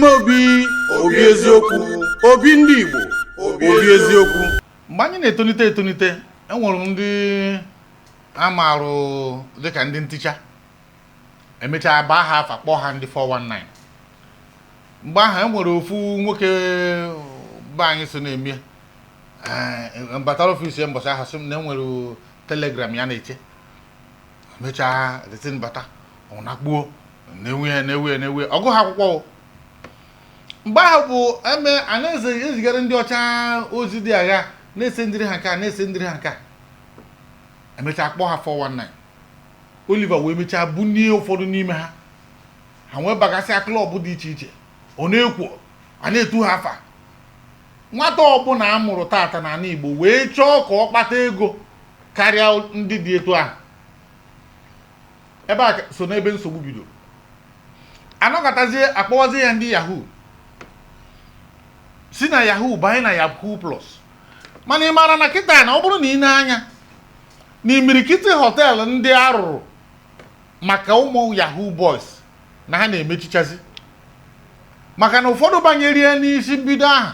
N'ime obi, obi eziokwu, obi ndị Igbo, obi eziokwu. Mgbe anyị na-etonite etonite, enwere ndị a maarụ dịka ndị nticha. Emechaa baa ha afa, kpọọ ha ndị 419. Mgbe ahụ enwere ofu nwoke be anyị so na-eme, ee, batara office ya mbọchị ahụ, sị m na enwere telegram ya na-eche. Mechaa retin bata, ọ nakpuo na-ewe ya, na-ewe ya, na-ewe ya. Ọgụ ha akwụkwọ o. Mgbe ahụ bụ eme a na-eze ezigara ndị ọcha ozi dị agha, na-ese ndịrị ha nke a, na-ese ndịrị ha nke a. Emechaa kpọọ ha 419. Oliver wee mechaa bunie ụfọdụ n'ime ha, ha nwee bagasịa club dị iche iche. Ọ na-ekwo a na-etu ha afa. Nwata ọbụla a mụrụ tata n'ala Igbo wee chọọ ka ọ kpata ego karịa ndị dị etu ahụ, ebe a so n'ebe nsogbu bidoro. Anọkọtazie, akpọwazie ya ndị yahoo, si na yahoo banye na Yahoo Plus. Mana ị maara na kịta, na ọ bụrụ na ị na-anya na imirikiti hotel ndị a rụrụ maka ụmụ yahoo boys, na ha na-emechichazi, maka na ụfọdụ banyerie n'isi mbido ahụ,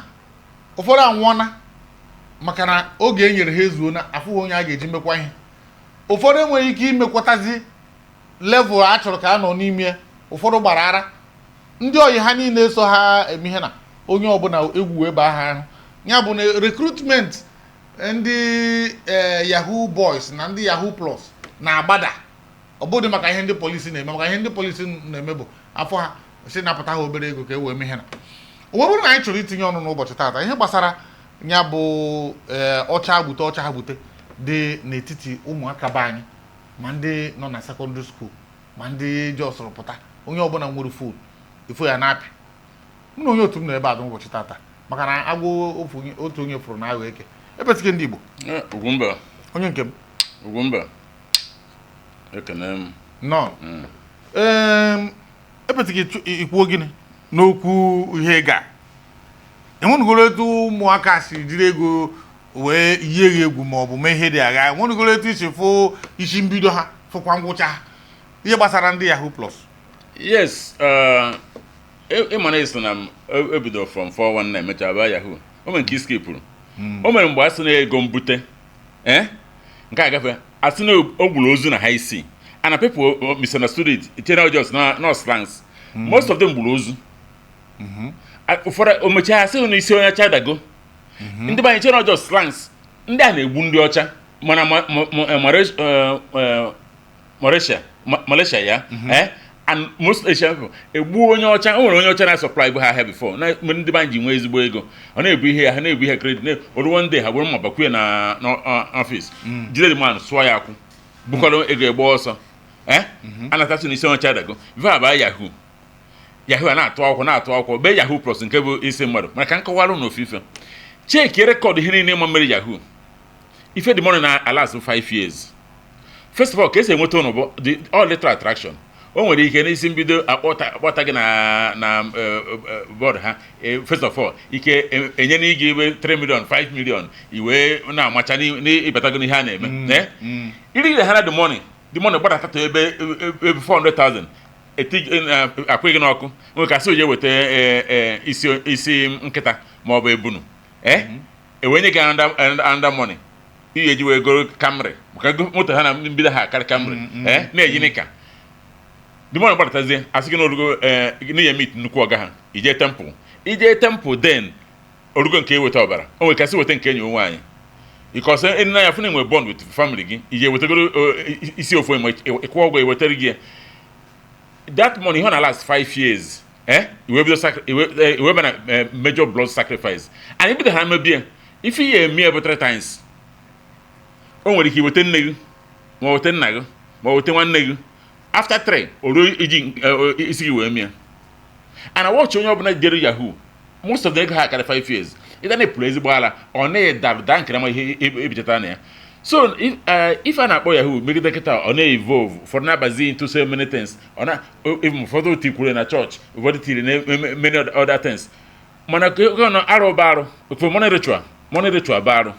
ụfọdụ anwụọna, maka na oge e nyere ha ezuona, afụghị onye a ga-eji mekwa ihe. Ụfọdụ enweghị ike imekwatazi level a chọrọ ka a nọ n'ime ya. Ụfọdụ gbara ara, ndị oyi ha niile so ha eme ihe, na onye ọbụla egwu wee baa ha ahụ. Ya bụ na recruitment ndị yahoo boys na ndị Yahoo Plus na-agbada. Ọ bụghị maka ihe ndị polisi na-eme, maka ihe ndị polisi na-eme bụ afọ ha si napụta ha obere ego ka e wee mee ihe. Na o wee bụrụ na anyị chọrọ itinye ọnụ n'ụbọchị taata ihe gbasara ya bụ ọcha gbute, ọcha ha gbute dị n'etiti ụmụaka be anyị, ma ndị nọ na secondary school, ma ndị jọsụrụ pụta. Onye ọbụla nwere phone ifo ya na-apị. Mụ na onye otu m nọ ebe a n'ụbọchị taata, maka na agwọ otu onye fụrụ na aghọ eke epetike ndị Igbo. Ugwumba. Onye nke m. Ugwumba, ekene m. Nọ. Ee, epetike, ikwuo gịnị n'okwu ihe ga enwenugoro etu ụmụaka si jiri ego wee yie gị egwu ma ọ bụ mee ihe dị agha? Enwenugoro etu isi fụ isi mbido ha, fụkwa ngwụcha ha, ihe gbasara ndị Yahoo Plus? Yes, ịma na esi na m ebido from 419, mechaa baa yahoo. O mere nke iskipụrụ. O mere mgbe a sị na ego mbute, nke a gafe, asị na o gburu ozu na high sea, and people misunderstood it, general just na no slangs. Most of them gburu ozu. Ụfọdụ o mechaa asị na isi onye ọcha dago. Ndị be anyị chere just slangs. Ndị a na-egbu ndị ọcha, mana Malaysia, Malaysia ya, and most Asian people egbuo onye ọcha. O nwere onye ọcha na-supply bụ ha ahịa before na mgbe ndị be anyị ji nwee ezigbo ego. Ọ na-ebu ihe ya, ha na-ebu ihe credit na oru. One day ha bụrụ mma bakwuye na n'ọfịs, jide the man, sụọ ya akwụ, bukọrọ ego, egbe ọsọ. Anatasị n'isi onye ọcha dago before aba yahoo. Yahoo a na-atụ akwụkwọ, na-atụ akwụkwọ bee Yahoo Plus, nke bụ isi mmadụ. Mana ka nkọwarụ na ofufe check record ihe niile ma mere yahoo ife the money na last 5 years. First of all, ka esi enweta ụnụ bụ the all little attraction. O nwere ike n'isi mbido akpọta gị na board ha. First of all, ike enye na gị iwe 3 million, 5 million, i wee na-amacha n'ịbatago n'ihe a na-eme. Irigide ha na the money gbadata ebe 400,000, eti akwụ gị n'ọkụ. Nwere ka sị oje weta isi nkịta ma ọ bụ ebunu, ewenye gị another money ihe eji wee goro Camry, maka ego moto ha na mbido ha akarị Camry, na-eyi nika. The money gbadatazie, asị gị na orugo n'ihe meet nnukwu ọga ha, ije temple, ije temple, then orugo nke eweta ọbara. O nwere kasị weta nke enyi nwaanyị, because enyi ya fụ na enwe bond with family gị, ije wetagoro isi ofu ma ịkwụ ụgwọ, ewetara gị ya. That money, ihe ọ na last 5 years, iwe bido iwe bịa na major blood sacrifice. Anyị bido ha mebie ife ihe eme bụ three times. O nwere ike iweta nne gị, ma weta nna gị, ma weta nwanne gị. After three, o ruo iji isi gị wee mie. And watch, onye ọbụla jere yahoo, most of the ego ha karị 5 years. Ịda na-epụrụ ezigbo ala, ọ na-edarụ daa nkere ma ihe ebichata na ya. So ife a na-akpọ yahoo megide kịta, ọ na-evolve. Ụfọdụ na-abazi into so many things. Ọ na even ụfọdụ tikwuru na church, ụfọdụ tiri na many other things. Mana ka ọ nọ arụ bụ arụ ofe money ritual. Money ritual bụ arụ.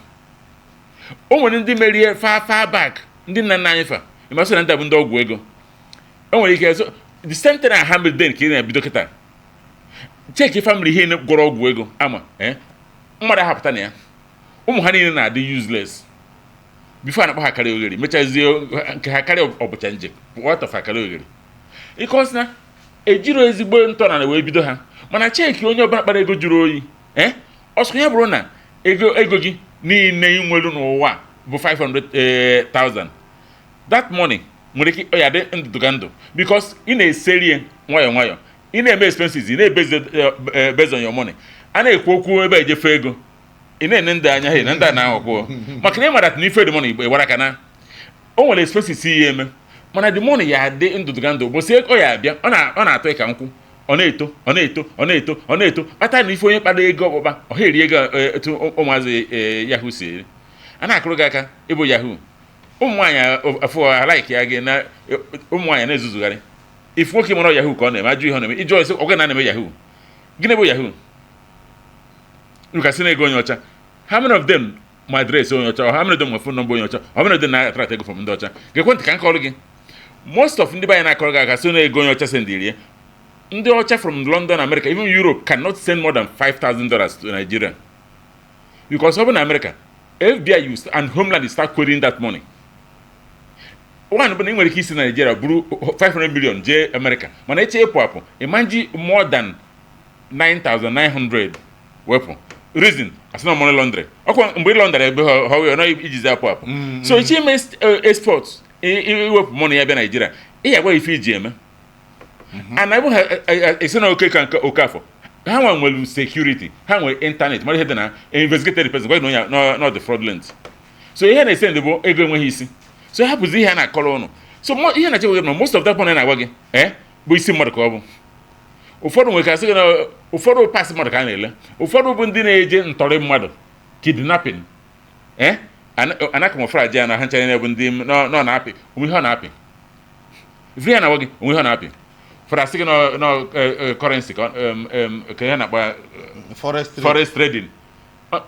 O nwere ndị merie far far back, ndị nna nna anyị fa. Ịmasị na ndị a bụ ndị ọgwụ ego. O nwere ike so the same thing ha mere then ka ị na-ebido kịta. Check family ihe gwọrọ ọgwụ ego ama mmadụ ahapụta na ya, ụmụ ha niile na-adị useless before a na-akpọ ha karịa oghere, mechazie nke ha karịa ọbụcha nje what of akarịa oghere, because na ejiro ezigbo ntọala wee bido ha. Mana check onye ọbụla kpara ego jụrụ oyi, ọsọ ya bụrụ na ego gị niile ị nwere n'ụwa bụ 500,000, that money nwere ike ọ ya dị ndụ ndụ, because ị na-eseri nwayọọ nwayọọ, ị na-eme expenses, ị na-ebase based on your money. A na-ekwu okwu ebe ejefe ego, ị na-ene ndị anya ha na ndị a na-aghọkwuo, maka na ị mara na ife dị money ịgbara aka na o nwere expenses ihe eme. Mana the money ya adị ndụ ndụ, ụbọchị ọ ya abịa, ọ na-atọ ka nkwụ, ọ na-eto, ọ na-eto, ọ na-eto, ọ na-eto, kpata na ife onye kpara ego ọkpụkpa ọ ha eri ego etu ụmụazị yahoo si eri. A na-akụrụ gị aka ịbụ yahoo. Ụmụ nwaanyị afọ alaiki ya gị na ụmụ nwaanyị na-ezuzugharị ifu nwoke mara yahoo ka ọ na-eme, ajụ ihe ọ na-eme, ịjụ esi ọgwa na na-eme yahoo. Gịnị bụ yahoo? Lukasị na ego onye ọcha. How many of them ma address onye ọcha? How many of them ma phone number onye ọcha? How many of them na-attract ego from ndị ọcha? Gekwe ntị ka m kọrọ gị. Most of ndị be anyị na-akọrọ gị aka so na ego onye ọcha sendiri ya. Ndị ọcha from London, America, even Europe cannot send more than $5,000 to Nigeria, because ọ bụ na America, FBI use and Homeland start querying that money. One bụ na ị nwere ike isi na Nigeria buru 500 million jee America, mana eche ịpụ apụ, ịma nji more than 9,900 wepụ. Reason, asị na money laundry. Ọkwa mgbe ị laundry ebe ha wee nọ ijizi apụ apụ. So eche ime export, iwepụ money ya bịa Nigeria, ị ya gwa ife iji eme ana ebe ha esi na oke ka nke oke afọ ha nwa nwere security, ha nwere internet, mara ihe dị na investigated person gwa na onye not the fraudulent. So ihe na-ese ndị bụ ego enweghị isi. So hapụzi ihe a na-akọrọ ụnụ. So ihe na-achọ na most of that money na-agwa gị bụ isi mmadụ ka ọ bụ. Ụfọdụ nwere ka sị gị na ụfọdụ pasị mmadụ ka a na-ele, ụfọdụ bụ ndị na-eje ntọrị mmadụ, kidnapping, ana camouflage ya na ha ncha niile bụ ndị nọ na-apị onwe ihe ọ na-apị ifuru ya na-agwa gị onwe ihe ọ na-apị. Ụfọdụ asị gị nọ currency ka ka ihe na-akpa forest trade. Forex trading.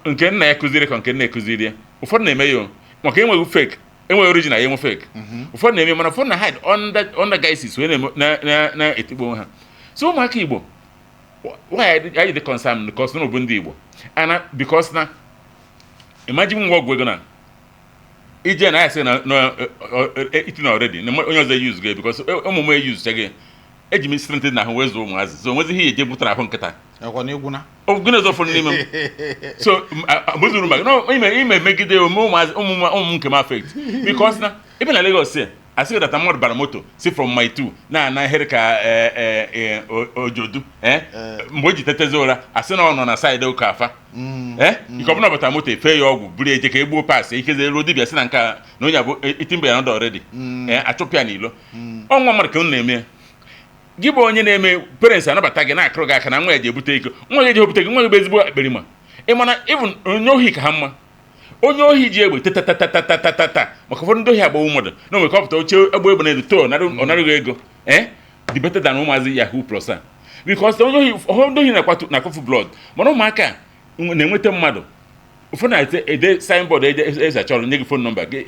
Nke nna ya kụziri ka nke nna ekụziri ya. Ụfọdụ na-eme ya o, maka enweghị fake, enweghị original ya, enwe fake. Ụfọdụ na-eme, mana ụfọdụ na hide under guises wee na-etikpo onwe ha. So ụmụaka Igbo, why anyị dị concerned? Because na bụ ndị Igbo ana, because na imagine nwa ọgwụ ego na ije na ya sị na itinye already na onye ọzọ use gị, because ụmụ m use gị, eji m strength na ahụ wee zụọ ụmụazị, so onwezi ihe eje butere ahụ nkịta. Ekwa na egwu na gịnị ọzọ fọrọ n'ime m? So mụzuru maka no ime megide ome ụmụazị, ụmụ ụmụ nke m affect, because na ebe na Lagos a asị gị data mmadụ bara moto si from my two na-ana ihe ka ojodu mgbe o ji tetezi ụra, asị na ọ nọ na side ụka afa ike ọbụla bata moto efe ya ọgwụ buru eje ka egbuo paasị ikeze ruo dibịa, sị na nke a na onye abụ itimba ya nọdụ already achụpụ ya n'ilo. Ọnwa mmadụ ka unu na-eme ya. Gị bụ onye na-eme parents anabata gị, na-akụrụ gị aka na nwa ya ji ebute ego, nwa gị eji ebute gị, nwa gị bụ ezigbo ekperima. Ị mana even onye ohi ka ha mma, onye ohi ji egbe tatatatatatatata, maka ụfọdụ ndị ohi agbawu mmadụ na onwe ka ọ pụta oche egbe egbe na-edu to ọ narụghị ego dị better than ụmụazị yahoo plus a, because onye ohi, ụfọdụ ndị ohi na-akwatu na-akwafu blood, mana ụmụaka na-enweta mmadụ. Ụfọdụ na-ede signboard ede eze achọ ọrụ, nye gị phone number gị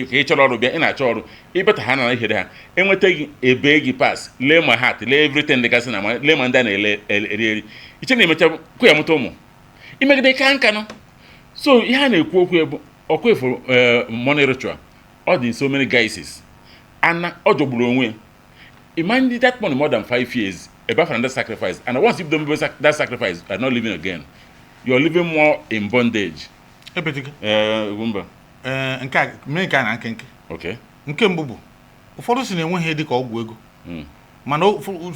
ka ị chọrọ ọrụ bịa, ị na-achọ ọrụ ịbata ha na ihere ha enweta gị, ebe gị pass, lee ma hat, lee everything dịgasị na ma lee ma ndị a na-ele eri eri iche na emecha kwe ya mụta ụmụ imegide ka nka nọ. So ihe a na-ekwu okwu bụ ọkwa efuru money ritual, ọ dị in so many guises, ana ọ jọgburu onwe ya. Imagine that money more than 5 years ebe after that sacrifice, and once you don't that sacrifice, you are not living again, you are living more in bondage. Ebetigo. Ugwumba. Ee, nke a mee nke a na nkenke. Okay. Nke mbụ bụ ụfọdụ si na enweghị ihe dịka ọgwụ ego, mana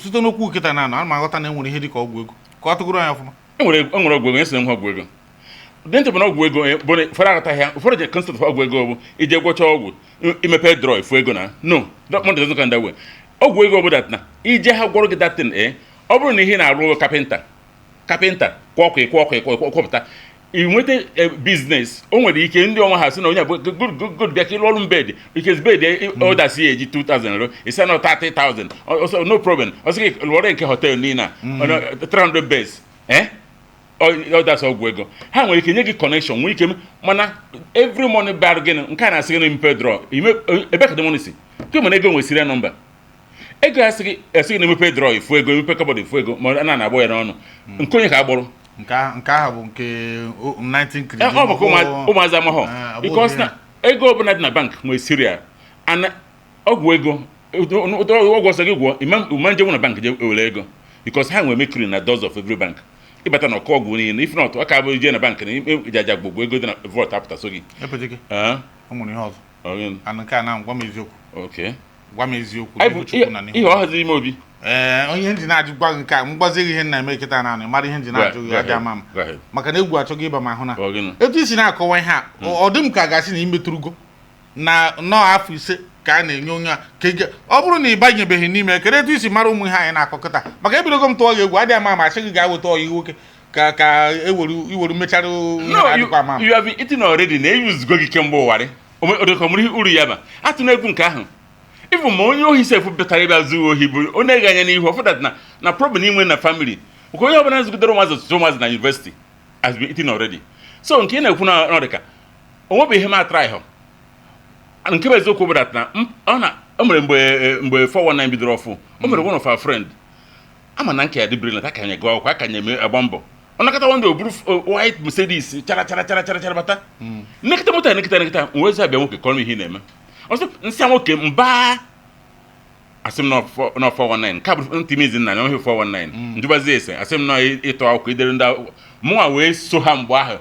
site n'okwu nkịta na anọ ana m aghọta na enwere ihe dịka ọgwụ ego. Ka ọ tụgoro anyị ọfụma. Enwere ọgwụ ego, esi na ọgwụ ego dị ntị bụ na ọgwụ ego bụ na ụfọdụ aghọtaghị ya. Ụfọdụ ji concept of ọgwụ ego bụ ije gwọcha ọgwụ, imepe draw efu ego na no, that money doesn't come that way. Ọgwụ ego bụ that na ije ha gwọrọ gị that thing, ọ bụrụ na ihe na-arụ kapịnta, kapịnta kwọ ọkụ ịkwọ ọkụ ịkwọ kwọpụta, ị nweta business. O nwere ike ndị ọnwa ha sị na onye bụ good good good, bịa ka ịlụ ọrụ m bed ike bed ọdasi ya eji 2000 ro isi na 30,000 ọsọ, no problem. Ọ sị gị lụọrọ nke hotel niile a 300 beds, ọ dasị ọgwụ ego. Ha nwere ike nye gị connection, nwee ike, mana every money bara gịnị nke a na-asị gị na mpe draw ebe ka the money si ke, mana ego nwesịrị ya nọmba. Ego asị gị na-emepe drawer ifu ego, emepe cupboard ifu ego, ma a na-agbọ ya n'ọnụ nke onye ka agbọrọ. Nke ahụ bụ nke 19 Ọ bụ ụmụazị amahọ, because na ego ọbụla dị na bank nwere serial ana ọgwụ ego. Ọgwụ ọsọ gị gwụọ ịma njenwu na bank je ewere ego, because ha nwere mercury na doors of every bank. Ịbata na ọkụ ọgwụ niile, if not, ọ ka bụ ije na bank na jaja gbogbo ego dị na vault apụta so gị. Nke a na gwa m eziokwu. Gwa m eziokwu. Ihe ọ haziri ime obi. Ee, onye nji na-ajụ gwa gị nke a, mgbazi ihe nna eme kịta naanị mara ihe nji na-ajụ gị aja ama m, maka na egwu achọghị ịba m ahụ na etu isi na-akọwa ihe a, ọ dị m ka gasị na imetụrụgo na nnọọ afọ 5 ka a na-enye onye a ka ọ bụrụ na ị banyebeghị n'ime, kedu etu isi mara ụmụ ihe anyị na-akọ kịta? Maka ebidogo m tụọ gị egwu, adịghị ama ama asị gị ga-aweta ọyị nwoke ka iweru mechara. Ihe you have been eating already na eyuzugo gị kemgbe ụwa rị odekọmụrụ uru ya ba atụ na egwu nke ahụ. Ịbụ ma onye ohi sef bịatara ịbịa zuo ohi bụ onye ga anya n'ihu ọfụdat na na problem inwe na family, nke onye ọbụla zụgidere ụmụazị ọtụtụ ụmụazị na university has been eating already. So nke ị na-ekwu na ọ dịka o nwebeghị ihe m atara ịhụ nke bụ eziokwu bụ that na ọ na o mere mgbe 419 bidoro ọfụ, o mere one of our friend ama na nke ya dị brilliant, aka nye gụọ akwụkwọ, aka nye eme agba mbọ, ọ nakọta one day o buru white Mercedes chara chara chara chara chara bata, nekịta moto ya, nekịta nekịta wee abịa, nwoke, kọrọ m ihe ị na-eme ọsọ nsị a nwoke mba, asị m nọ 419 nke a bụ ntị mizi nna na ihe 419 njụbazi ese, asị m nọ ịtụ akwụkwọ idere ndị mụnwa wee so ha mgbe ahụ,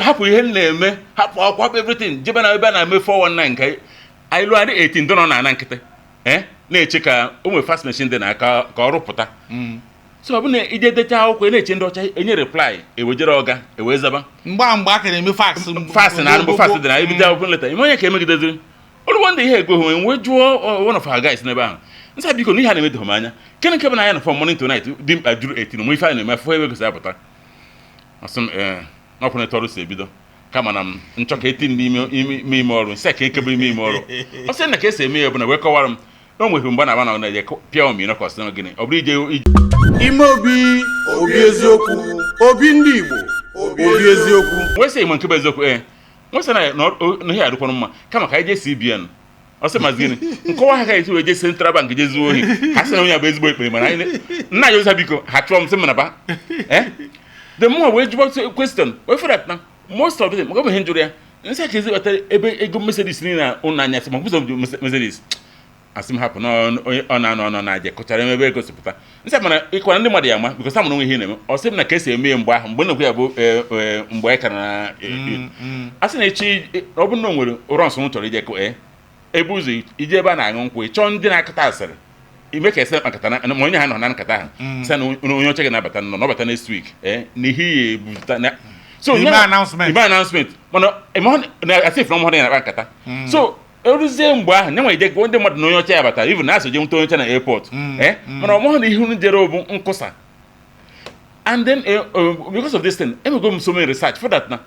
hapụ ihe m na-eme, hapụ akwụkwọ, hapụ everything, jebe na ebe a na-eme 419 ka anyị lụgharị 18 ndị nọ na ana nkịtị na-eche ka o nwee fast machine dị n'aka ka ọ rụpụta. So ọ bụ na ije decha akwụkwọ na-eche ndị ọcha enye reply, ewejere ọga ewee zaba. Mgbe a ka na-eme fax. Fax na arụbụ fax dị na ebido akwụkwọ nleta ime onye ka emegideziri olugo ndị ihe ego onwe wee jụọ one of our guys n'ebe ahụ nsa, biko, n'ihe a na-emedoghị m anya kene nke bụ na anya na from morning to night dị mkpa juru 18 mụ ife a na-eme afọ ebe gosi apụta. Asị m ee n'ọkwụ na ọrụ si ebido kama na m nchọ ka eti n'ime ime ime ọrụ nsị ka ekebe ime ime ọrụ. Ọ sị na ka esi eme ya bụ na wee kọwara m na o nwere mgbe na-aba na na-eje pịa omi nọkọsị na gịnị ọ bụrụ ije ije Ime obi, obi eziokwu, obi ndị Igbo, obi eziokwu. Wee sị ịma nke bụ eziokwu, ee nwesị na ihe adịkwanụ mma kama ka anyị jee CBN. Ọ sị mazi gịnị nkọwa ha ka esi wee jee Central Bank jee zuo ohi, ha sị na onye a bụ ezigbo ekpere mana anyị nna ya oza biko ha chụọ m sị m na ba the mụnwa wee jụba question wee fụ that na most of them maka ọ bụ ihe njụrụ ya nsị ka ezi kpata ebe ego Mercedes niile na ụlọ anya sị ma kwụsị Mercedes, asị m hapụ na onye ọ na-anọ ọnọ na-aje kụchara ebe ego sipụta nsị mana ịkwana ndị mmadụ ya ama because amụrụ onwe ihe na-eme. Ọ sị m na ka esi eme ya mgbe ahụ mgbe na-ekwu ya bụ mgbe anyị ka na a sị na echi ọ bụrụ na o nwere ụrọ nsọ m chọrọ ije ebe ụzọ ije ebe a na-aṅụ nkwụ, ịchọọ ndị na-akata asịrị ime ka ese nkata na ma onye ha nọ na nkata ahụ sị na onye ọcha gị na-abata nọ n'ọbata next week na ihe ya ebuta na so ime announcement. Ime announcement mana na asị ifere ọmụhụrụ ya na-akpa nkata. So eruzie mgbe ahụ nyanwa ije gwa ndị mmadụ na onye ọcha ya batara, even na asoje nweta onye ọcha na airport, mana ọmụhụ na ihe jere bụ nkụsa. And then because of this thing emego m so many research for that na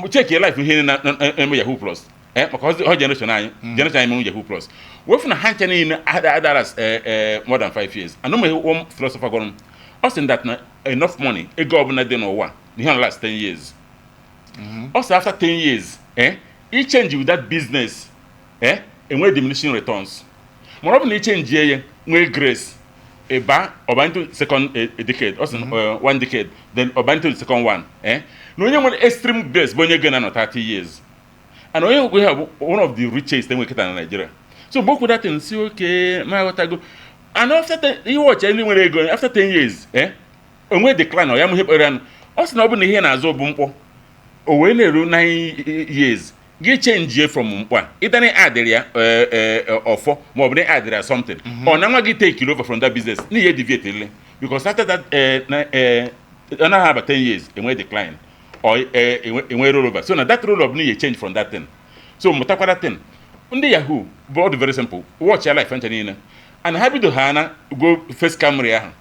check your life ihe na-eme Yahoo Plus maka ọ generation anyị emenwe Yahoo Plus wee fụ na ha ncha niile adara more than 5 years. And ụmụ one philosopher gwara m, ọ sị that na enough money ego ọbụla dị n'ụwa na ihe na last 10 years. Ọ sị after 10 years i change with that business enwe diminishing returns, mana ọ bụ na i change ya nwee grace ịba ọba into second decade, ọ sị one decade, then ọba into the second one na onye nwere extreme grace bụ onye ga na-anọ 30 years and onye nwekwa ihe bụ one of the richest enwe kịta na Nigeria. So mgbe okwu datin si oke ma aghọtago and after 10 ihe ọcha ndị nwere ego after 10 years onwe decline ọ ya mụ ihe kpere anụ. Ọ sị na ọ bụ na ihe na-azụ bụ mkpọ o wee na-eru 9 years gị change from mkpọ a ịdana adịrị ya ọfọ ma ọ bụ na adịrị ya something ọ na nwa gị take over from that business n'ihe deviate ele because after that ọ naghị aba 10 years enwe decline or enwe roll over. So na that roll over n'ihe change from that thing. So mụtakwa that thing ndị Yahoo bụ ọ dị very simple, watch ya life ncha niile and ha bido ha na go first Camry ahụ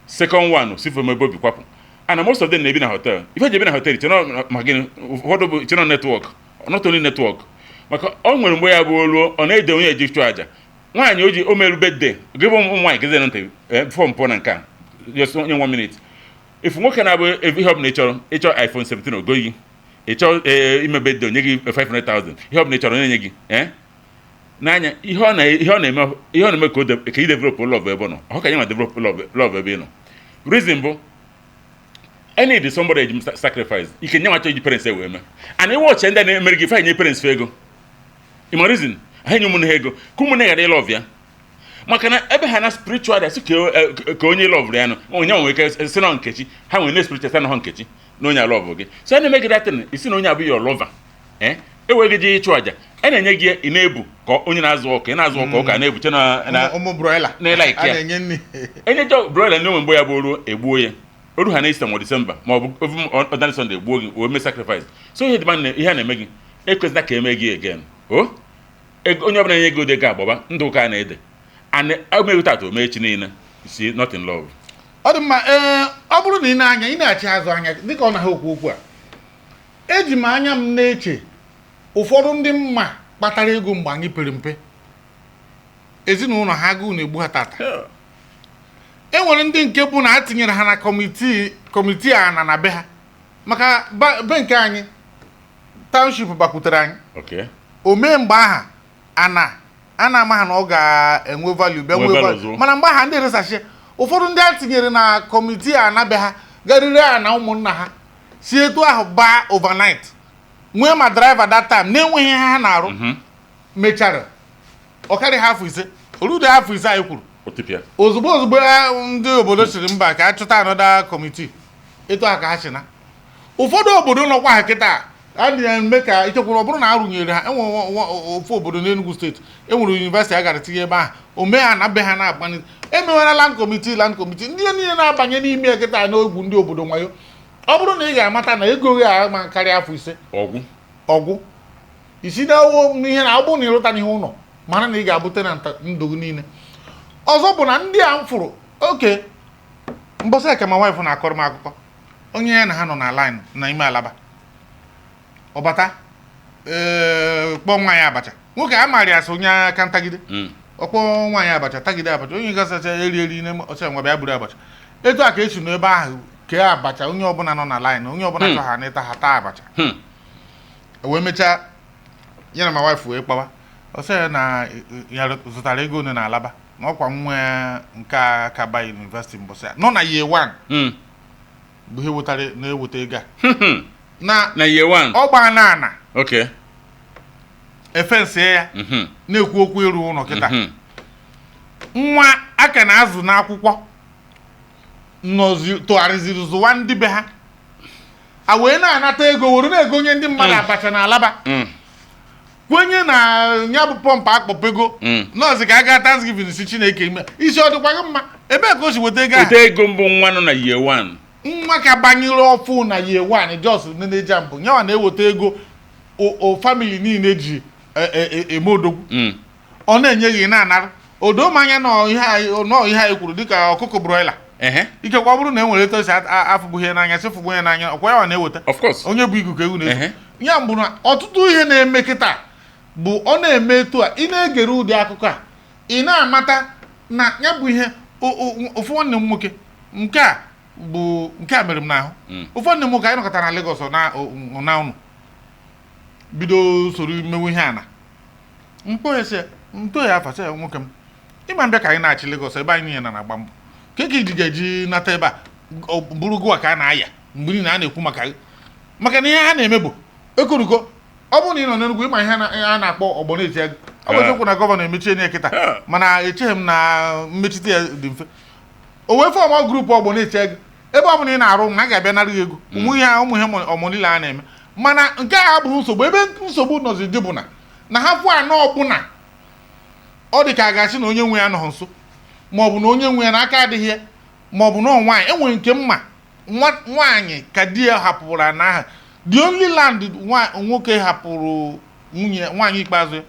second one si from ebe obi kwapụ and most of them na-ebi na hotel. Ife ji ebi na hotel cheno ma gịnị ụfọdụ bụ cheno network, not only network, maka ọ nwere mgbe ya bụ oluo ọ na-ede onye eji chụọ aja nwaanyị o ji o meru birthday gị bụ ụmụ nwaanyị gịzi ntị before mpụ na nke a just onye 1 minute ifu nwoke na-abụ ihe ọbụla ị chọrọ ịchọ iPhone 17 ogo gị ịchọ ime birthday onye gị 500,000 ihe ọbụla ị chọrọ onye nye gị. N'anya ihe ọ na-eme ka ị develop love ebe ọ nọ, ọ ka nye ma develop love ebe ị nọ. Reason bụ I need somebody eji m sacrifice ike nye nwacha iji parents wee mee and ịwe ọchị ndị a na-emere gị ife nye parents fa ego. Ịma reason ha nye ụmụnne ha ego ka ụmụnne ghara ịlove ya, maka na ebe ha na spiritual asị ka onye love ya nọ, onye nwere ike si na Nkechi ha nwere na spiritual sị na ha Nkechi na onye alove gị, so a na-eme gị datin isi na onye abụghị your lover. Enweghị ji ịchụ àjà a na-enye gị, ị na-ebu ka onye na-azụ ọka, ị na-azụ ọka ụka na-ebuche na ụmụ broiler na-elike a ya. Na-enye nri. Enyecha broiler ndị onwe mgbe ya bụ ruo egbuo ya oru ha na Easter ma December ma ọ bụ ovu ordinary Sunday, egbuo gị wee mee sacrifice. So ihe dị ihe a na-eme gị, ekwesịla ka eme gị again. O ego onye ọbụla nye ego dị ego agbaba ndụ ụka a na-ede and emeghị tata ome echi niile si not in love. Ọ dị mma. Ee, ọ bụrụ na ị na-anya, ị na-achị azụ anya dịka ọ na ha okwu okwu a, eji m anya m na-eche ụfọdụ ndị mma kpatara ego mgbe anyị pere mpe, ezinụlọ ha agụụ na-egbu ha tata. E nwere ndị nke bụ na a tinyere ha na committee ana na be ha, maka be nke anyị township bakwutere anyị. O mee mgbe aha ana a na-ama ha na ọ ga-enwe value bịa nwee nwee value value ozugbo. Mana mgbe aha ndị resachi, ụfọdụ ndị a tinyere na committee ana be ha garịrị ana ụmụnna ha si etu ahụ baa overnight, nwee ma driver that time na-enweghị ihe ha na-arụ, mechara ọ karịghị afọ 5, orude afọ 5 anyị kwuru. Otipịa. Ozugbo ozugbo ndị obodo siri mba ka a chụta another committee, etu a ka ha si na ụfọdụ obodo nọkwa ha kịta a na-eme ka ichekwara ọ bụrụ na a rụnyere ha enwe ofu obodo n'Enugu Steeti enwere university a gara tinye ebe ahụ, ome ha na be ha na-agbanye emewela land committee. Land committee ndị niile na-abanye n'ime ya kịta n'ogwu ndị obodo nwayo. Ọ bụrụ na ị ga-amata na ego gị ama karịa afọ 5, ọgwụ. Ọgwụ isi na-ewo n'ihe na ọ bụrụ na ịlụta n'ihe ụlọ, mara na ị ga-abụ tenant ndụ gị niile. Ọzọ bụ na ndị a m fụrụ oke mbọsị eke ma wife na-akọrọ m akụkọ onye ya na ha nọ na line na ime Alaba, ọbata ee kpọọ nwaanyị abacha. Nwoke a maara ya sị onye aka ntagide. Ọkpọ nwaanyị abacha, tagide abacha, onye gasacha eri eri n'ime ọsọ nwa bịa buru abacha. Etu a ka esi n'ebe ahụ kee abacha, onye ọbụla nọ na line, onye ọbụla chọ ha n'ịta ha taa abacha. Wee mechaa ya na ma wife wee kpawa, ọ sị ya na ya zụtara ego one na Alaba na ọkwa nwa ya nke a ka ba university mbọsị ya nọ na year one bụ ihe wetara na-eweta ego a na Na year one. Ọ gbaa na ana efensie ya na-ekwu okwu ịrụ ụlọ kịta. Nwa aka na-azụ n'akwụkwọ nọzi tụgharịziri zụwa ndị be ha a wee na-anata ego were na-egonye ndị mmadụ abacha na Alaba, kwenye na ya bụ pọmpụ akpọpego. Nọọsụ ka a gaa Thanksgiving si Chineke ime isi ọ dịkwa gị mma, ebee ka o si weta ego ahụ? Weta ego mbụ nwa nọ na year one. Nwa ka banyere ọfụ na year one, just nene JAMB nyawa na-eweta ego o family niile ji eme odogwu. Ọ na-enye gị na-anara odo m anya nọ ihe anyị kwuru dịka ọkụkọ broiler. Ikekwe ọ bụrụ na e nwere etu esi afụgbu ihe n'anya, si fụgbu ihe n'anya, ọkwa ya na-eweta Of course. onye bụ igu ka ewu na-eso. Ya mbụ na ọtụtụ ihe na-eme kịta bụ ọ na-eme etu a ị na-egere ụdị akụkọ a, ị na-amata na ya bụ ihe ofu nwanne m nwoke nke a bụ nke a mere m n'ahụ. Ofu nwanne m nwoke anyị nọkọtara na Lagos na ụnụ bido soro mewe ihe a na mkpọ ya sị nto ya afa sị ya, nwoke m ịma mbịa ka anyị na-achị Lagos ebe anyị niile na na-agba mbọ ka iji ga-eji nata ebe a, ọ bụrụ gụwa ka a na-aya mgbe niile a na-ekwu maka gị, maka na ihe ha na-eme bụ ekoruko. Ọ bụrụ na ị nọ n'Enugu, ịma ihe a na-akpọ ọgbọ na-eti ego. Ọ bụ eziokwu na governor emechie ya kịta, mana echeghị m na mmechite ya dị mfe. O wee form group ọgbọ na-eti ego ebe ọ bụla ị na-arụ na a ga-abịa nara gị ego, ụmụ ihe niile a na-eme. Mana nke a abụghị nsogbu. Ebe nsogbu nọzi dị bụ na ha fụ anọ ọbụla ọ dị ka a ga-asị na onye nwe ya nọghị nso, ma ọ bụ na onye nwe ya n'aka adịghị ya, ma ọ bụ na ọ nwaanyị enwere nke mma nwa nwaanyị ka di ya hapụrụ ana ahụ, the only land nwoke hapụrụ nwunye nwaanyị ikpeazụ ya.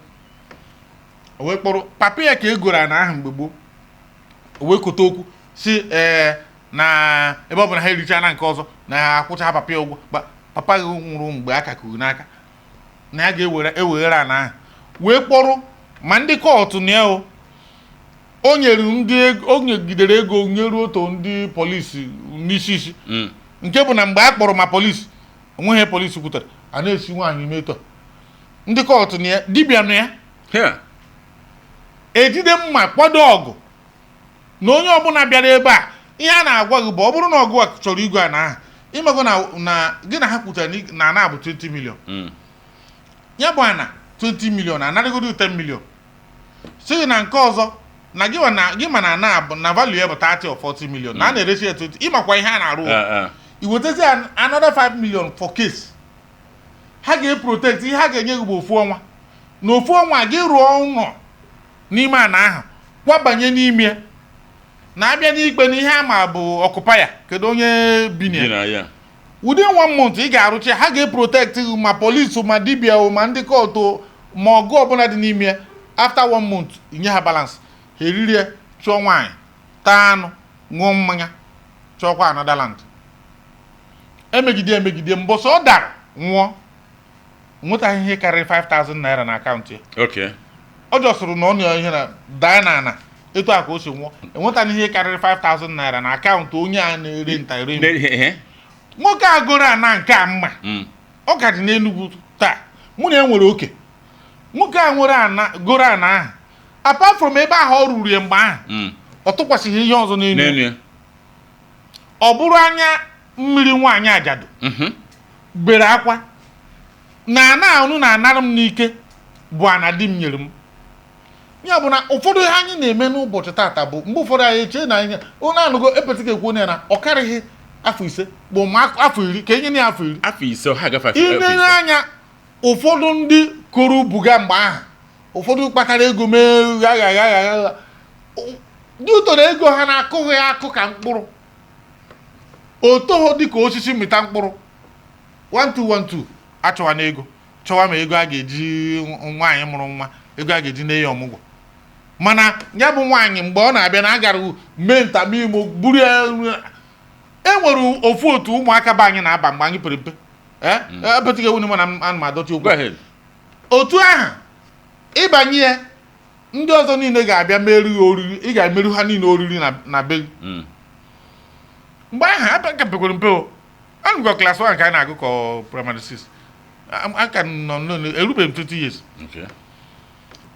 O wee kpọrọ papa ya ka e goro ana ahụ mgbe gboo. O wee kote okwu si ee na ebe ọ bụ na ha ericha na nke ọzọ na akwụcha papa ya ụgwọ. Papa gị nwụrụ mgbe a ka kuru n'aka na ya ga-ewere eweghere ana ahụ, wee kpọrọ ma ndị kọtụ na ya o nyere ndị o nyegidere ego nyeruo otu ndị polisi n'isi isi, nke bụ na mgbe a kpọrọ ma polisi onweghị polisi kwutere a na-esi nwaanyị ime etu a, ndị kọtụ na ya, dibịa na ya. Ejide mma kwado ọgụ na onye ọbụla bịara ebe a. Ihe a na-agwa gị bụ, ọ bụrụ na ọgụ a chọrọ igwe ana ahụ, ịmago na gị na ha kwutara na ana bụ 20 million. Ya bụ ana 20 million, anarịgodo 10 million, si gị na nke ọzọ na gị ma na gị ma na ana bụ na value ya bụ 30 or 40 million, na a na-eresi ya 20. Ịmakwa ihe a na-arụ. I wetazi another 5 million for case ha ga-eprotect. Ihe ha ga-enye gị bụ ofu ọnwa, na ofu ọnwa gị rụọ ụlọ n'ime ana ahụ, kwabanye n'ime ya, na-abịa n'ikpe na ihe ama bụ occupier, kedu onye bi na bi ya. Na ya. Within one month ị ga-arụcha, ha ga-eprotect gị, ma polisi, ma dibịa o, ma ndị court, ma ọgụ ọbụla dị n'ime ya. After one month, inye ha balance, ha eririe, chụọ nwaanyị, taa anụ, ṅụọ mmanya, chọọkwa another land. Emegide emegide, mbọsị ọ dara nwụọ, nwetaghị ihe karịrị 5000 naira na akaụntụ ya. Ọ jọsụrụ na ọ na ihe na daa na ana etu a ka o si nwụọ, enwetaghị ihe karịrị 5000 naira na akaụntụ onye a na-ere nta ere. Ihe. Nwoke a goro ana nke a mma. Ọ ka dị n'Enugwu taa. Mụ na ya nwere oke. Nwoke a nwere ana, goro ana ahụ, apart from ebe ahụ ọ ruru ya mgbe ahụ, ọ tụkwasịghị ihe ọzọ n'elu. N'elu ya. Ọ bụrụ anya mmiri nwaanyị ajadu bere akwa na ana unu na-anara m n'ike bụ ana di m nyere m. Ya bụ na ụfọdụ ihe anyị na-eme n'ụbọchị taata bụ mgbe ụfọdụ anyị echee na anyị onye anụgo epetị ekwu ya na ọ karịghị afọ 5 bụ ma afọ 10 ka enye ya afọ 10. Afọ 5 ha agafe afọ Ilele 5. anya, ụfọdụ ndị koro buga mgbe ahụ, ụfọdụ kpatara ego mee gha gha gha gha gha dị ụtọ na ego ha na-akụghị akụ ka mkpụrụ o toho dịka osisi mịta mkpụrụ. 1212 achọwa na ego, chọwa ma ego a ga-eji nwaanyị mụrụ nwa, ego a ga-eji na ya ọmụgwọ. Mana ya bụ nwaanyị, mgbe ọ na-abịa na agara mee ntamimo buru ya. E nwere ofu otu ụmụaka be anyị na-aba mgbe anyị pere mpe. Ee, ebetụghị ewu mana ana m adọchi okwu. Go ahead. Otu ahụ ịbanye ya, ndị ọzọ niile ga-abịa meru ya oriri, ị ga-emeru ha niile oriri na be gị. Mgbe ahụ abịa pekwere mpe o, anụgọ class 1 ka a na-agụ ka ọ primary 6, aka nọ nọ erubeghị m 20 years.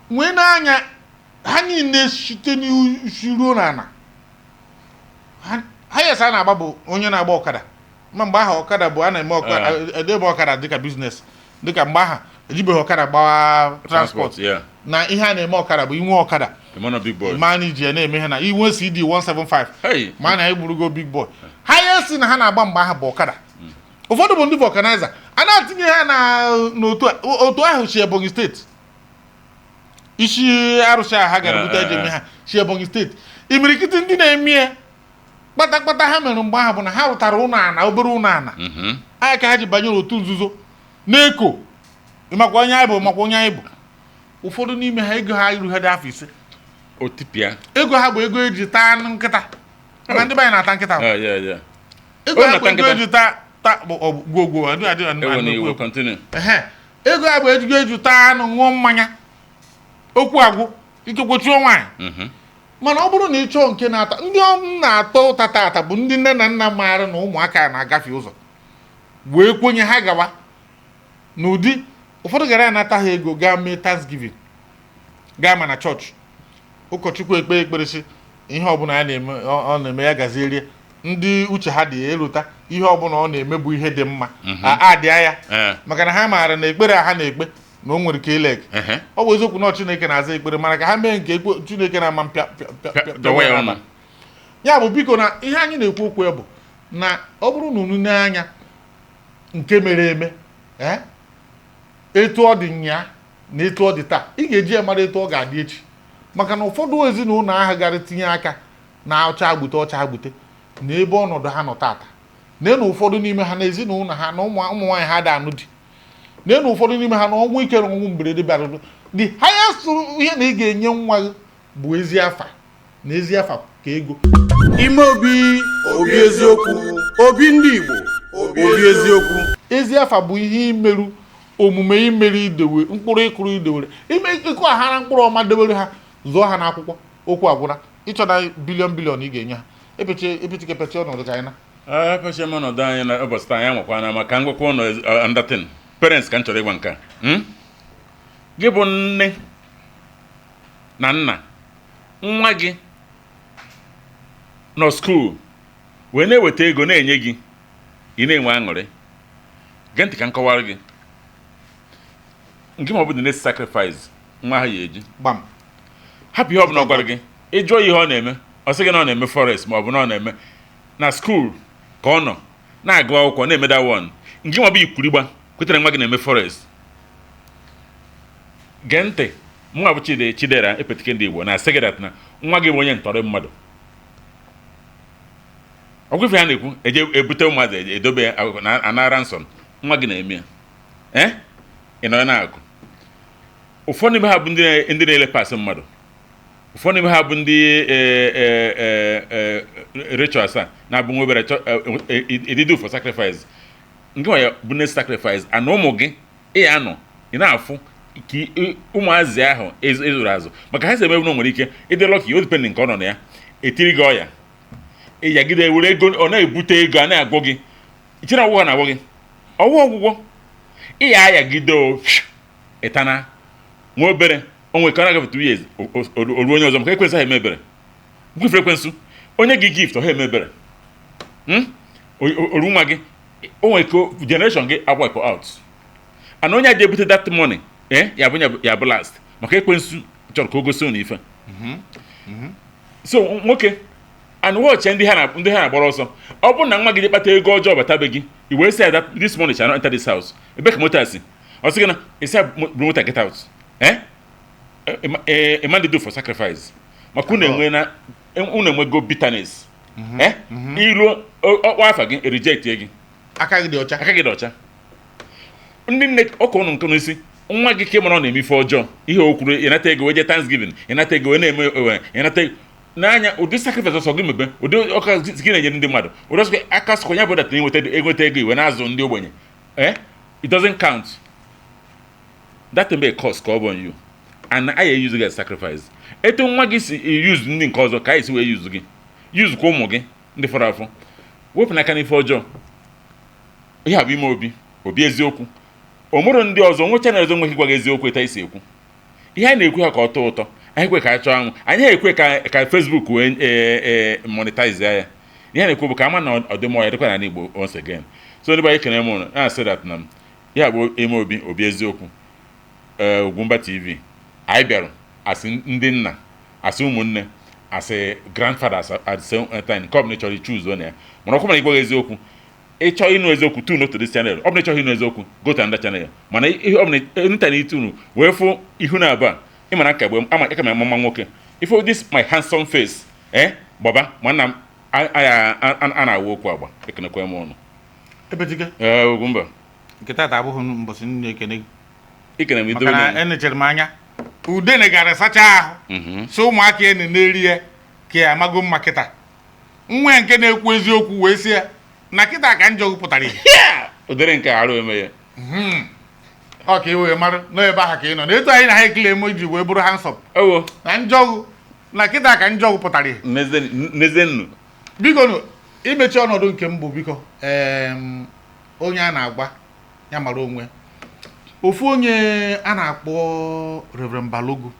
Nwee n'anya ha niile site n'isi ruo n'ala ha yes, a na-agba bụ onye na-agba ọkada. Ma mgbe ahụ ọkada bụ a na-eme edebe ọkada dịka business, dịka mgbe ahụ ejibeghị ọkada gbawa transport. Na ihe a na-eme ọkada bụ inwe ọkada, The man of big boy. ma na iji ya na-eme ihe na inwe CD 175, ma na egburugo big boy. Ha ya si na ha na-agba mgbe ahụ bụ ọkada. Ụfọdụ bụ ndị vulcanizer a na-atinye ha na n'otu otu ahụ si Ebonyi Steeti, isi arụsị ahụ ha gara bute eji eme ha si Ebonyi Steeti. Imirikiti ndị na-eme ya kpatakpata ha mere mgbe ahụ bụ na ha rụtara ụlọ ana, obere ụlọ ana anya ka ha ji banyere otu nzuzo na-eko. Makwa onye anyị bụ, makwa onye anyị bụ. Ụfọdụ n'ime ha, ego ha iru ha dị afọ 5. Otipịa. Ego ha bụ ego eji taa anụ nkịta, ma ndị be anyị na-ata nkịta. Ego Ọ ha bụ na-ata ego nkịta. eji taa taa bụ ọ bụ gwogwo adị adị adị. Ewe na adị iwe, continue. Ehe, ego ha bụ ego eji taa anụ, ṅụọ mmanya, okwu agwụ, ikekwe chụọ nwaanyị. Mana ọ bụrụ na ị chọọ nke na-ata ndị ọ na-atọ ụta tata bụ ndị nne na nna maara na ụmụaka na-agafe ụzọ wee kwenye ha gawa n'ụdị ụfọdụ gara anata ha ego gaa mee Thanksgiving, gaa ma na chọọchị, ụkọchukwu ekpe ekpere sị ihe ọbụla ya na-eme ọ na-eme ya gazierie ndị uche ha dị erota ihe ọbụla ọ na-eme bụ ihe dị mma a adịa ya. Maka na ha maara na ekpere a ha na-ekpe na o nwere ka ileg. Ọ bụ eziokwu na ọ Chineke na-aza ekpere, mana ka ha mee nke ekpe Chineke na-ama mpịa pịa pịa pịa. Dọwa ya ọnụ. Ya bụ, biko, na ihe anyị na-ekwu okwu ya bụ na ọ bụrụ na unu n'anya nke mere eme, etu ọ dị nya na etu ọ dị taa, ị ga-eji ya mara etu ọ ga-adị echi. Maka na ụfọdụ ezinụlọ ahụ gara tinye aka na ọcha agbute ọcha agbute na ebe ọnọdụ ha nọ tata na ụfọdụ n'ime ha na ezinụlọ ha na ụmụ ụmụ nwaanyị ha da anụ di na ụfọdụ n'ime ha na ọnwụ ike na ọnwụ mberede bịara. The highest ihe na ị ga-enye nwa gị bụ ezi afa, na ezi afa ka ego. Ime obi, obi eziokwu, obi ndị Igbo, obi eziokwu. Ezi afa bụ ihe imerụ omume, imerụ idewe mkpụrụ ịkụrụ idewere ime ịkụ aghara mkpụrụ ọma dewere ha, zụọ ha n'akwụkwọ. Okwu agwụna. Ịchọ na billion billion ị ga-enye ha epeche epeche epeche ọnọdụ ka anyị na Epeche m ọnọdụ anyị na ụbọchị taa. Anyị nwekwana maka ngwakwa ụlọ andatin parents ka m chọrọ ịgwa nke a. Gị bụ nne na nna. Nwa gị nọ school wee na-eweta ego na-enye gị, ị na-enwe aṅụrị. Gee ntị ka m kọwara gị nke ma ọ bụ the next sacrifice nwa ahụ ya eji. Gbam. Hapụ ihe ọbụla ọ gwara gị. Ị jụọ ya ihe ọ na-eme, ọ sị gị na ọ na-eme forex ma ọ bụ na ọ na-eme na school ka ọ nọ na-agụ akwụkwọ na-eme that one. Nke ma ọ bụ ikwurigba kwetara nwa gị na-eme forex. Gee ntị, mụnwa bụ Chide Chidera Epetike ndị Igbo na-asị gị that na nwa gị bụ onye ntọrị mmadụ. Ọgwụ ife ha na-ekwu eje ebute ụmụazị edobe ya na anara nsọ nwa gị na-eme ya. Ee, ị nọ na-agụ. Ụfọdụ n'ime ha bụ ndị na-ele pasị mmadụ, ụfọdụ n'ime ha bụ ndị rituals a na-abụ nwa obere edidu for sacrifice. Nke nwa ya bụ next sacrifice ana ụmụ gị ị ya anọ ị na-afụ ka ụmụazị ahụ ezuru azụ maka ha si eme na nwere ike ịdị lucky, o depend nke ọ nọ na ya etiri gị ọya ịyagide were ego ọ na-ebute ego a na-agwọ gị ichere ọgwụgwọ na-agwọ gị ọwụ ọgwụgwọ ị ya ayagide o ịtana nwa obere onwe ka ọ na-agafe 2 years o ruo onye ọzọ maka ekwensu ahụ emebere gwefere ekwensu onye gị gift ọha emebere. Oru nwa gị o nwere ka generation gị a-wipe out and onye a ji ebute that money ya bụ ya bụ last maka ekwensu chọrọ ka o gosi unu ife. So nwoke and watch ndị ha na-agbara ọsọ. Ọ bụrụ na nwa gị je kpata ego ọjọọ bata be gị, i wee sị ya that this money shall not enter this house. Ebe ka moto a si? Ọ sị gị na isi ya buru moto, get out. A man do for sacrifice maka unu enwe na unu enwego bitterness. Ilu ọkpọ afa gị reject gị. Aka gị dị ọcha. Aka gị dị ọcha. Ndị nne ọka ụnụ nke n'isi nwa gị ka ị mara ọ na-eme ife ọjọọ, ihe o kwuru ịnata ego wee jee Thanksgiving, ịnata ego wee na-eme ewe ịnata ego n'anya ụdị sacrifice ọsọ gị mebe ụdị ọka gị na-enyere ndị mmadụ ụdị ọsọ aka sọkwa ya bụ that na enweta ego iwe na-azụ ndị ogbenye. It doesn't count. That thing be a curse ka ọ bụ on you and I use gị as sacrifice. Etu nwa gị si use ndị nke ọzọ ka anyị si wee use gị, use kwa ụmụ gị ndị fọrọ afọ. Wepụ n'aka n'ife ọjọọ. Ihe a bụ ime obi obi eziokwu. O nwere ndị ọzọ nwe channel ọzọ nweghị gwa gị eziokwu etu anyị si ekwu ihe anyị na-ekwu ha ka ọ tọọ ụtọ. Anyị ekwe ka a chọọ anwụ, anyị ekwe ka Facebook wee ee monetize ya. Ihe na-ekwu bụ ka ama na ọdịmọ ya dịkwa n'ala Igbo once again. So ndị be anyị, kene m ụnụ na-asị that na ya bụ ime obi obi eziokwu. Ee, Ugwumba TV anyị bịara asị ndị nna, asị ụmụnne, asị grandfathers at the same time. Nke ọ bụla ị chọrọ ichuzo na ya, mana ọkwa mana ịgwa gị eziokwu. Ịchọ ịnụ eziokwu, tune to this channel. Ọ bụla ịchọghị ịnụ eziokwu, go to another channel. Mana ihe ọ bụla anytime itunu wee fụ ihu na abụọ ị mara ka egbe ama aka ma mma nwoke ifo this my handsome face gbaba ma nna m a na-awụ okwu agba. Ekenekwa m ụnụ. Ebetike. Ee, Ugwumba. Nke tata abụghị mbọsị m na-ekene gị. Ikene m. Maka na idobe. enechere m anya udene gara sacha ahụ so ụmụaka ya na-eri ya ka ya amago mma. Kịta nwa ya nke na-ekwu eziokwu wee sị ya na kịta ka njọ pụtara ihe. Ụdịrị nke arụ eme ya. Ọ ka ị wee mara n'ebe ahụ ka ị nọ na etu anyị na ha ekele m iji wee bụrụ handsome ewo na njọgụ na kịta ka njọgụ pụtara ihe. N'eze nnu. Biko nụ, imechi ọnọdụ nke m bụ biko onye a na-agwa ya mara onwe. Ofu onye a na-akpọ Reverend Balogu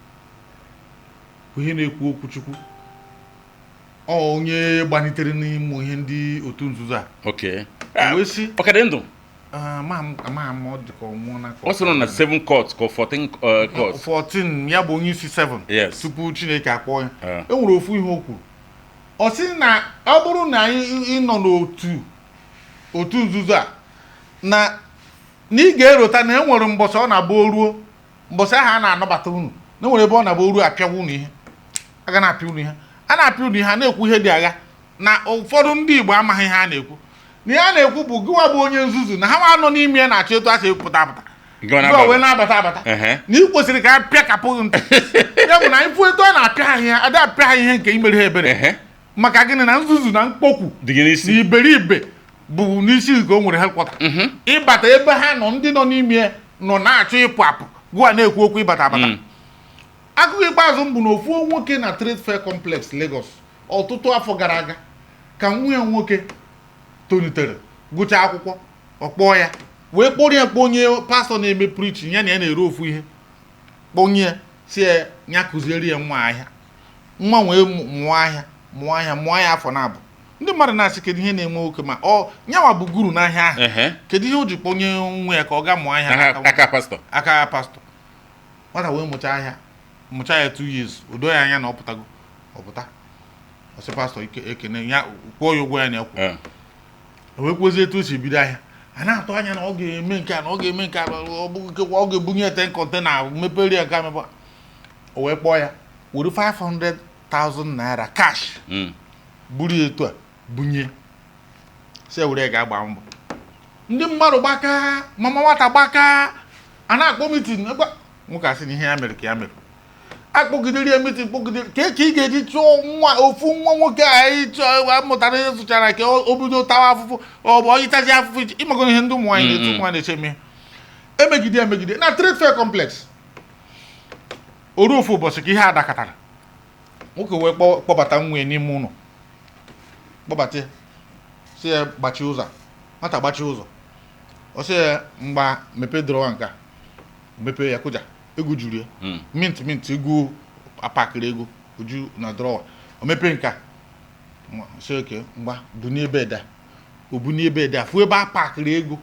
bụ ihe na-ekwu okwu Chukwu, ọ onye gbanitere n'ịmụ ihe ndị otu nzuzo a. O wee sị Ọ ka dị ndụ? "Ah, ama m, ọ dị ka ọ nwụọ na Ọ sịrị na 7 court ka 14 court. 14 ya bụ onye isi 7 tupu Chineke akpọ ya. E nwere ofu ihe o kwuru. Ọ sị na ọ bụrụ na anyị ịnọ n'otu otu nzuzo a na ị ga-erota na e nwere mbọsị ọ na-abụ o ruo mbọsị ahụ a na-anabata unu, na e nwere ebe ọ na-abụ o ruo apịawa unu ihe, a ga na-apịa unu ihe, a na-apịa unu ihe, a na-ekwu ihe dị agha na ụfọdụ ndị Igbo amaghị ihe a na-ekwu. Na ihe a na-ekwu bụ gịwa bụ onye nzuzu na ha nwa nọ n'ime ya na-achọ etu a si pụta apụta. Gịwa gịwa na-aba. Wee na-abata abata na ị kwesịrị ka a pịakapụ gị ntị. Ya bụ na anyị fụ etu a na-apịa ha ihe, ada apịa ha ihe nke imere ha ebere. Maka gịnị? Na nzuzu na mkpokwu dị gị na n'isi. Iberibe bụ n'isi nke o nwere headquarter ịbata ebe ha nọ. Ndị nọ n'ime ya nọ na-achọ ịpụ apụ, gụwa na-ekwu okwu ịbata abata. Akụkọ ikpeazụ m bụ na ofu nwoke na Trade Fair Complex, Lagos, ọtụtụ afọ gara aga, ka nwa ya nwoke tolitere gụchaa akwụkwọ, ọ kpọọ ya wee kpọrọ ya kpọọ onye pastọ na-eme preaching ya na ya na-ere ofu ihe, kpọnye ya si ya ya kụziere ya nwa ahịa. Nwa wee mụọ ahịa, mụọ ahịa, mụọ ya afọ na-abụ. Ndị mmadụ na-asị, kedu ihe na-enwe nwoke ma ọ nyanwa bụ guru n'ahịa ahụ? Kedu ihe o ji kpọnye nwa ya ka ọ gaa mụọ ahịa Aka pastọ. Aka pastọ. Nwata wee mụchaa ahịa, mụchaa ya 2 years, o doo ya anya na ọ pụtago. Ọ pụta, ọ sị pastọ ekene ya, kwụọ ya ụgwọ ya na-ekwu. O wee kwuozie etu o si bido ahịa. A na-atụ anya na ọ ga-eme nke a, na ọ ga-eme nke a, ọ bụ nke ọ ga-ebunye ya 10 container, mepere ya nke a, mepe. O wee kpọọ ya, were 500,000 naira cash, buru ya etu a bunye, si were ya ga-agba mbọ. Ndị mmadụ gbaka, mama nwata gbaka, a na-akpọ meeting. Nwoke asị na ihe ya mere ka ya mere. Akpọgidere ya meeting, kpọgidere ka ị ga-eji chụọ nwa, ofu nwa nwoke a anyị chọọ amụtara ihe zụchara, ka o bido tawa afụfụ, ọ bụ ọyịtazi afụfụ iji ịmago ihe ndị ụmụ nwaanyị na-etu, ụmụ nwaanyị na-eche eme. Emegide, emegide na Trade Fair Complex. O ruo ofu ụbọchị ka ihe a dakọtara, nwoke wee kpọbata nwa ya n'ime ụlọ, kpọbata ya, sị ya gbachie ụzọ a. Nwata gbachie ụzọ. Ọ sị ya, mgba, mepee drawer nke a. O mepee ya, kụja, ego juru ya. Mint mint ego, apakịrị ego oju na drawer. O mepee nke a, sị, oke, mgba, bunie bed a. O bunie bed a, fụ ebe a pakịrị ego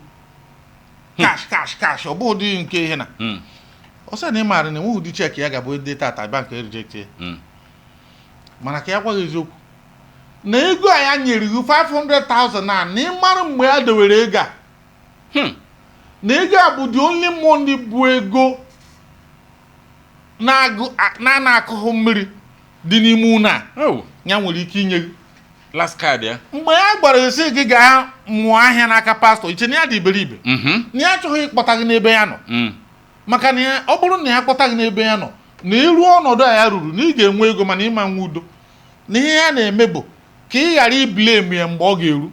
cash, cash, cash. Ọ bụ ụdị nke ihe na ọ sị na ị maara na enweghị ụdị cheque ya ga-abụ ede tata bank reject ya. Mana ka ya gwa gị eziokwu, na ego a ya nyere gị, 500,000, na ị mara mgbe ya dewere ego a, na ego a bụ the only money bụ ego na-agụ na-ana akụghị mmiri dị n'ime ụlọ a. Oh, ya nwere ike inye gị. Last card ya. Mgbe ya gwara ya sị gị gaa mụọ ahịa n'aka pastọ, iche na ya dị iberibe, na ya achọghị ịkpọta gị n'ebe ya nọ, maka na ọ bụrụ na ya kpọta gị n'ebe ya nọ, na iruo ọnọdụ a ya ruru, na ị ga-enwe ego, mana ịma nwe udo. Na ihe ya na-eme bụ ka ị ghara iblame ya mgbe ọ ga-eru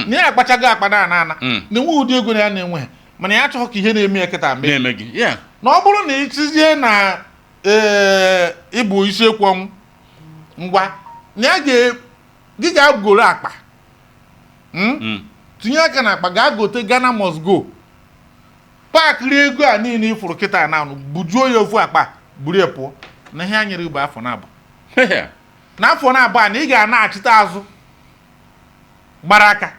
na ya akpachago akpa na ana ana, na enweghị ụdị ego na ya na-enweghị, mana ya achọghị ka ihe na-eme ya kịta mee Na-eme gị. Yeah. Na ọ bụrụ na ị tizie na ee ịbụ isiekwu ọnwụ ngwa, na ya ga gị ga-agoro akpa, Tinye aka na akpa, gaa gote Ghana must go, pakịrị ego a niile ịfụrụ kịta na anụ, bujuo ya ofu akpa, buru ya pụọ. Na ihe a nyere gị bụ afọ na-abụ. N'afọ na-abụ a, na ị ga-ana-achịta azụ gbara aka,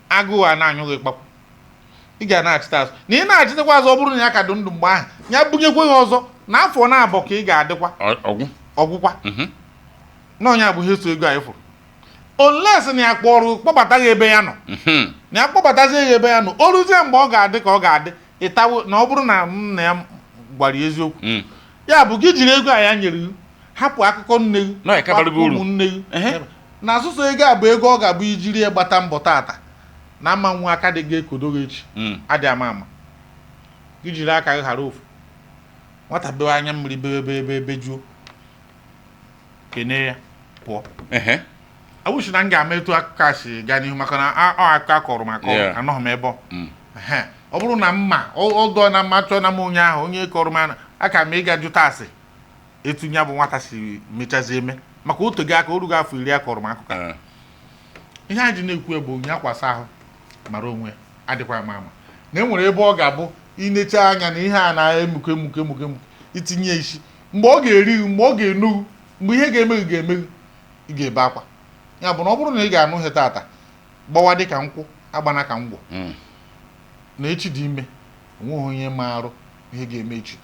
agụụ a na-anyụ gị kpakwu, ị ga na-achịta azụ. Na ị na-achịtakwa azụ, ọ bụrụ na ya ka dị ndụ mgbe ahụ, ya bunyekwa gị ọzọ. Na afọ na-abụ ka ị ga-adịkwa. Ọgwụ. Ọgwụkwa. Na onye bụ ihe so ego anyị fụrụ, unless na ya kpọrọ kpọbata gị ebe ya nọ, na ya kpọbatazie ya ebe ya nọ, o ruzie mgbe ọ ga-adị ka ọ ga-adị ịtawo. Na ọ bụrụ na m na ya gwara ya eziokwu, ya bụ gị jiri ego a ya nyere gị, hapụ akụkọ nne gị, Na ya kabara gị hapụ uru. ụmụnne gị. Na asụsụ ego a bụ ego ọ ga-abụ ijiri ya gbata mbọ tata, na ama nwa aka dị ga-ekodo gị echi. Adị ama ama, gị jiri aka gị ghara ofu nwata bewe anya mmiri, bewe, bewe, bewe, bejuo, kene ya, pụọ. Awụchi na m ga-ama etu akụkọ a si gaa n'ihu, maka na ọ akụkọ a kọrọ m akọrọ. Anọghị m ebe ọ. Ehe. Ọ bụrụ na mma ọ dọọ na mma, chọọ na m onye ahụ, onye kọrọ m ana aka m ịga jụta asị etu ya bụ nwata si mechazie eme, maka o tego aka, o rugo afọ 10 a kọrọ m akụkọ a. Ihe anyị ji na-ekwu bụ onye akwasa ahụ mara onwe ya, adịkwa ama ama na e nwere ebe ọ ga-abụ inecha anya na ihe a na-emuke emuke emuke emuke, itinye isi, mgbe ọ ga-eri gị, mgbe ọ ga-enu gị, mgbe ihe ga-eme gị ga-eme gị, ị ga-ebe akwa. Ya bụ na ọ bụrụ na ị ga-anụ ihe tata, gbawa dịka nkwụ agbana ka ngwọ, na echi dị ime, onweghị onye ma arụ ihe ga-eme echi.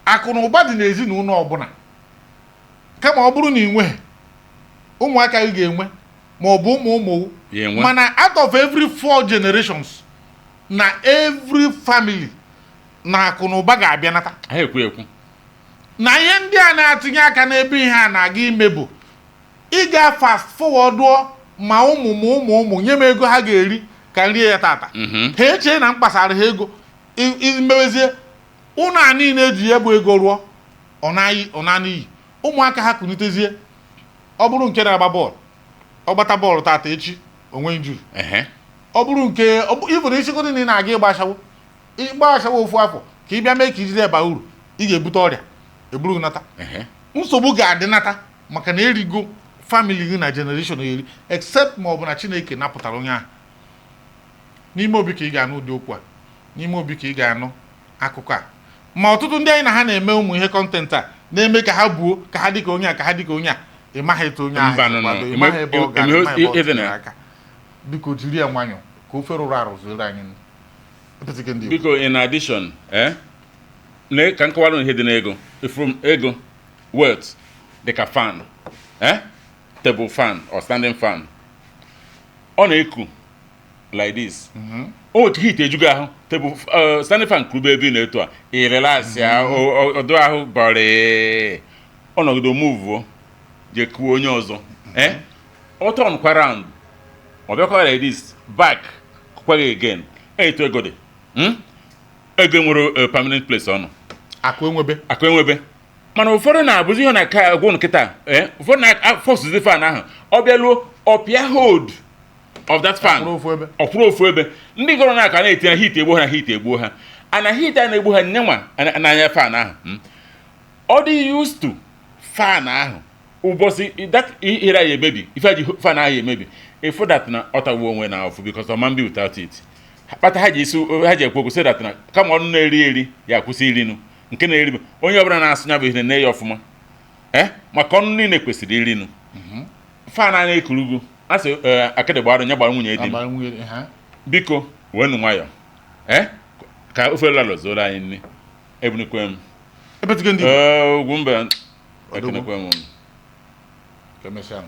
Akụ na ụba dị n'ezinụlọ ọbụla, kama ọ bụrụ na ị nweghị, ụmụaka gị ga-enwe, ma ọ bụ ụmụ ụmụ. Ya enwe. Mana out of every four generations na every family, na akụ na ụba ga-abịa nata. Ha ekwu ekwu. Na ihe ndị a na-atinye aka n'ebe ihe a na-aga ime bụ ịga fast forward ma ụmụ ma ụmụ ụmụ nye m ego ha ga-eri ka m rie ya tata. Ha echee na m kpasara ha ego imewezie ụlọ a niile eji ya bụ ego rụọ, ọ na n'iyi. Ụmụaka ha kunitezie, ọ bụrụ nke na-agba bọọlụ, ọ gbata bọọlụ tata, echi onwe injury. Ọ bụrụ nke ịbụrụ isigodị na ị na-aga ịgba ashawo, ịgba ashawo ofu afọ ka ị bịa mee ka ijide ba uru, ị ga-ebute ọrịa eburu gị nata. Nsogbu ga-adị nata, maka na erigo family gị na generation eri, except ma ọ bụ na Chineke napụtara onye ahụ. N'ime obi ka ị ga-anụ ụdị okwu a, n'ime obi ka ị ga-anụ akụkọ a. Ma ọtụtụ ndị anyị na ha na-eme ụmụ ihe content a na-eme ka ha buo, ka ha dị ka onye a, ka ha dị ka onye a. Ị maghị etu onye ahụ Mba, si no, no. kwado, ị maghị ebe ọ gara, ị maghị ebe ọ Ihe dị na tinyere ya. aka. Biko jiri ya nwayọọ ka ofe rụrụ arụ zuoro anyị nri. Epetike ndị Igbo. Biko, in addition, na ka nkọwara ihe dị n'ego ifuru ego, wealth dịka fan, table fan or standing fan, ọ na-eku like this. O nwere heat ejugo ahụ table, standing fan kurube ebe ị na-eto a, ị relax ya, ọdụ ahụ bọrị, ọ nọgide move je kuo onye ọzọ, ọ turn kwa round, ọ bịakwa like this back, kụkwa gị again. Etu ego dị, Ego nwere permanent place ọ nọ. Akụ enwebe. Akụ enwebe, mana ụfọdụ na-abụzi ihe na-aka agwụ nkịta, ụfọdụ na-afọsụzi fan ahụ, ọ bịaluo, ọpịa hold of that fan. Kwụrụ ofu ebe. Ọ kwụrụ ofu ebe. Ndị gọrọ na-aka na-etinye heat egbuo ha, heat egbuo ha, ana heat a na-egbu ha nyenwa n'anya fan ahụ, Ọ dị used to fan ahụ. Ụbọchị that ihe ya emebi, ife ji fan ahụ emebi, ịfụ that na ọ tagbuo onwe na ọfụ, because ọ man be without it. Kpata ha ji isi ha ji ekwu okwu sị that na kama ọnụ na-eri eri ya akwụsị irinu nke na-eri. Onye ọbụla na-asụ ya bụ ihe na ya ọfụma, maka ọnụ niile kwesịrị irinu. Fan a na-ekurugu a sị akịdị gbara onye gbara nwunye di m. Agbara nwunye ha. Biko weenụ nwayọ, ka ofe lalọ zuoro anyị nri. Ebunukwe m. Epetike ndị Igbo. Ee, ugwu mba. Odogwu. Ekenekwe m unu. Ka emesịa.